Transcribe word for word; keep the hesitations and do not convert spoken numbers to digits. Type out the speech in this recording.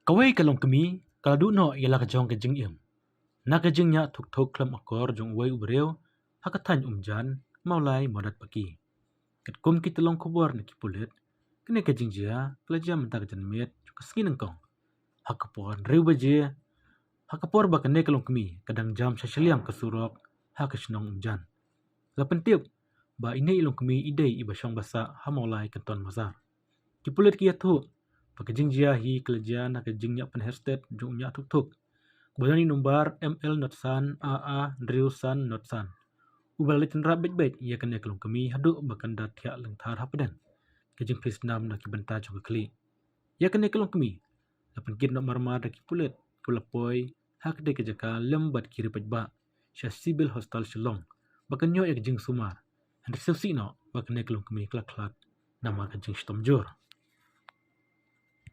Kawei ka longkmie ka la duh noh ïa la ka jong ka jingim na ka jingñiah thuk thuk khlem akor jong uwei u briew ha ka thaiñ Umjan, Mawlai Mawdatpaki. Katkum ki tyllong khubor na ki pulit, kane ka jingjia ka la jia mynta ka janmiet jong ka sngi Nyngkong ha ka por hynriew baje, ha ka por ba kane ka longkmie ka dang jam sha shiliang ka surok ha ka shnong Umjan. La pyntip ba ine i longkmie i dei iba shong ba sah ha Mawlai Canton Bazar. Ki pulit ki ïathuh ba ka jingjia hi ka la jia na ka jingñiah pynher stet jong u ñiah thuk thuk, ba don i nombar M L not san A A hynriew san not san, uba la leit tynrap beit beit ïa kane ka longkmie haduh ba kan da thiah lyngthar hapdeng ka jingpynsnam na ki bynta jong ka khlieh. Ïa kane ka longkmie la pynkit noh marmar da ki pulit kiba la poi ha katei ka jaka lem bad ki riewpaidbah sha Civil Hospital Shillong ba kan ïoh ïa ka jingsumar, hynrei sngewsih noh ba kane ka longkmie ka la khlad namar ka jingshitom jur.